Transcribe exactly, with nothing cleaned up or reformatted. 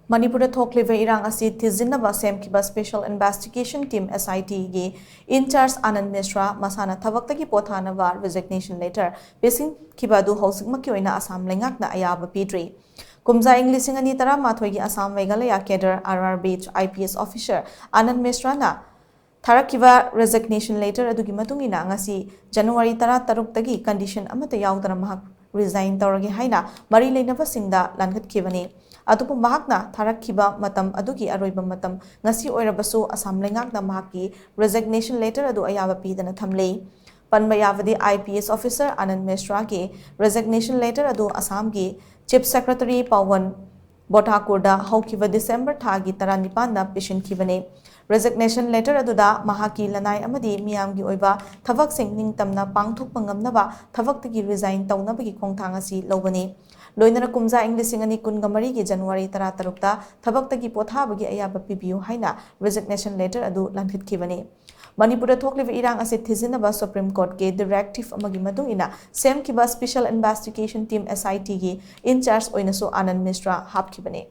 ꯃꯅꯤꯄꯨꯔꯗ ꯊꯣꯛꯂꯤꯕ ꯏꯔꯥꯡ ꯑꯁꯤ ꯊꯤꯖꯤꯟꯅꯕ ꯁꯦꯝꯈꯤꯕ Special Investigation Team, S I T ꯒꯤ in charge ꯑꯥꯅꯟꯗ ꯃꯤꯁ꯭ꯔꯥ ꯃꯁꯥꯅ ꯊꯕꯛꯇꯒꯤ ꯄꯣꯊꯥꯅꯕ resignation letter ꯄꯤꯁꯤꯟꯈꯤꯕ ꯑꯗꯨ ꯍꯧꯖꯤꯛꯃꯛꯀꯤ ꯑꯣꯏꯅ ꯑꯁꯥꯝ ꯂꯩꯉꯥꯛꯅ ꯑꯌꯥꯕ ꯄꯤꯗ꯭ꯔꯤ꯫ ꯀꯨꯝꯖꯥ ꯏꯪ ꯂꯤꯁꯤꯡ ꯑꯅꯤ ꯇꯔꯥꯃꯥꯊꯣꯏꯒꯤ Assam Meghalaya cadre R R B I P S officer Anand ꯃꯤꯁ꯭ꯔꯥꯅ ꯊꯥꯔꯛꯈꯤꯕ resignation letter ꯑꯗꯨꯒꯤ ꯃꯇꯨꯡ ꯏꯟꯅ ꯉꯁꯤ January ꯇꯔꯥꯇꯔꯨꯛꯇꯒꯤ condition ꯑꯃꯠꯇ ꯌꯥꯎꯗꯅ ꯃꯍꯥꯛ resign ꯇꯧꯔꯒꯦ ꯍꯥꯏꯅ ꯃꯔꯤ ꯂꯩꯅꯕꯁꯤꯡꯗ ꯂꯥꯟꯒꯠꯈꯤꯕꯅꯤ꯫ ꯑꯗꯨꯕꯨ ꯃꯍꯥꯛꯅ ꯊꯥꯔꯛꯈꯤꯕ ꯃꯇꯝ ꯑꯗꯨꯒꯤ ꯑꯔꯣꯏꯕ ꯃꯇꯝ ꯉꯁꯤ ꯑꯣꯏꯔꯕꯁꯨ ꯑꯁꯥꯝ ꯂꯩꯉꯥꯛꯅ ꯃꯍꯥꯛꯀꯤ resignation letter ꯑꯗꯨ ꯑꯌꯥꯕ ꯄꯤꯗꯅ ꯊꯝꯂꯤ꯫ ꯄꯟꯕ ꯌꯥꯕꯗꯤ, I P S officer Anand ꯃꯤꯁ꯭ꯔꯥꯒꯤ resignation letter ꯑꯗꯨ ꯑꯁꯥꯝꯒꯤ Chief Secretary ꯄꯋꯟ ꯕꯣꯊꯥꯀꯨꯔꯗ ꯍꯧꯈꯤꯕ December ꯊꯥꯒꯤ ꯇꯔꯥꯅꯤꯄꯥꯟꯗ ꯄꯤꯁꯤꯟꯈꯤꯕꯅꯤ꯫ Resignation letter ꯑꯗꯨꯗ ꯃꯍꯥꯛꯀꯤ ꯂꯅꯥꯏ ꯑꯃꯗꯤ ꯃꯤꯌꯥꯝꯒꯤ ꯑꯣꯏꯕ ꯊꯕꯛꯁꯤꯡ ꯅꯤꯡꯇꯝꯅ ꯄꯥꯡꯊꯣꯛꯄ ꯉꯝꯅꯕ ꯊꯕꯛꯇꯒꯤ resign ꯇꯧꯅꯕꯒꯤ ꯈꯣꯡꯊꯥꯡ ꯑꯁꯤ ꯂꯧꯕꯅꯤ꯫ ꯂꯣꯏꯅꯅ ꯀꯨꯝꯖꯥ ꯏꯪ ꯂꯤꯁꯤꯡ ꯑꯅꯤ ꯀꯨꯟꯒ ꯃꯔꯤꯒꯤ January ꯇꯔꯥꯇꯔꯨꯛꯇ ꯊꯕꯛꯇꯒꯤ ꯄꯣꯊꯥꯕꯒꯤ ꯑꯌꯥꯕ ꯄꯤꯕꯤꯌꯨ ꯍꯥꯏꯅ resignation letter ꯑꯗꯨ ꯂꯥꯟꯈꯠꯈꯤꯕꯅꯤ꯫ ꯃꯅꯤꯄꯨꯔꯗ ꯊꯣꯛꯂꯤꯕ ꯏꯔꯥꯡ ꯑꯁꯤ ꯊꯤꯖꯤꯟꯅꯕ Supreme Courtꯀꯤ directive ꯑꯃꯒꯤ ꯃꯇꯨꯡ ꯏꯟꯅ ꯁꯦꯝꯈꯤꯕ Special Investigation Team, S I Tꯒꯤ in charge ꯑꯣꯏꯅꯁꯨ ꯑꯥꯅꯟꯗ ꯃꯤꯁ꯭ꯔꯥ ꯍꯥꯞꯈꯤꯕꯅꯤ꯫